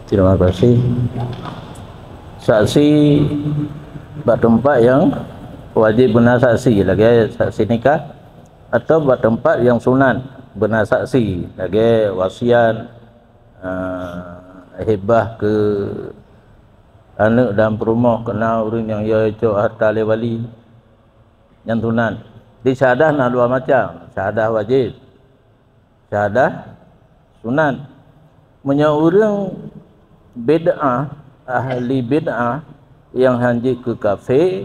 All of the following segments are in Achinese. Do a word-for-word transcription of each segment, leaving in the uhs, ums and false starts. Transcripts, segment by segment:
Terima kasih. Saksi bak teumpat nyang wajéb beuna saksi, lagée saksi nikah, atau bak teumpat nyang sunat beuna saksi, lagée wasiat, ah, hibah keu aneuëk dan peurumoh keu na ureuëng nyang yo cok hareuta lé wali. Nyan sunat. Di syahadah na dua macam, syahadah wajéb, syahadah sunat. Meunyoe ureuëng bid'ah, ahli bid'ah nyang han jeuet keu kafé,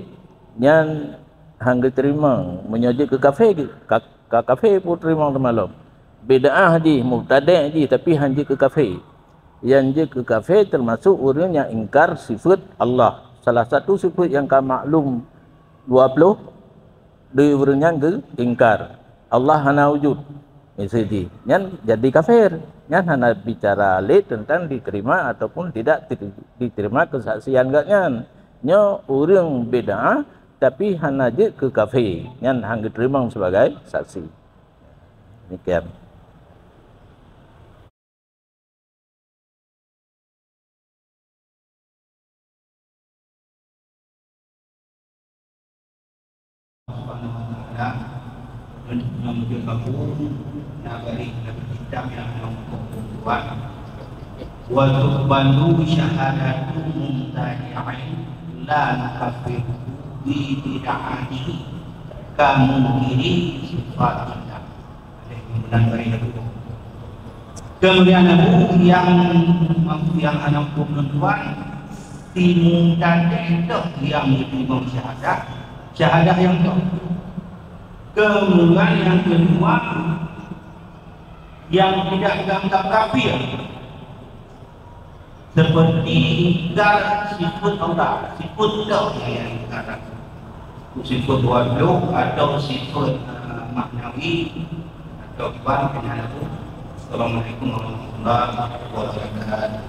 nyan han geuteurimong. Meunyoe jeuet keu kafé, ka, ka kafé peue teurimong teuma lom. Bid'ah jih, mubtadi' jih, tapi han jeuet keu kafé. Nyang jeuet keu kafé teumasok ureuëng nyang ingkar sifeuet Allah. Salah satu sifeuet nyang ka maklum dua ploh, di ureuëng nyan geuingkar Allah hana wujud, miseue jih, nyan jadi kafé. Nyan hana bicara lé teuntang diterima ataupun tidak ter-, diterima keusaksian gobnyan. Nyoe ureuëng bid'ah, tapi hana jeuet keu kafé, nyan han geuteurimong sibagai saksi. Demikian. Subhanahu wa Ta'ala, dan menuju kampung, nagari, nagari kita yang mengkubur Tuhan. Wa tuqbalu syahadatu mubtadi'in la nukaffiru bi bid'atihi ka munkiri sifatillah. Kemudian Abu yang, yang anak hukum tuan, si mubtadi' toh yang diterima syahadah, syahadah yang toh. Kemudian yang kedua, yang tidak dianggap kafir, seperti ingkar sifat Allah, sifat Allah yang ingkar. Sifat wajib atau sifat, eh, maknawi atau iban dengan aku. Assalamualaikum warahmatullahi wabarakatuh.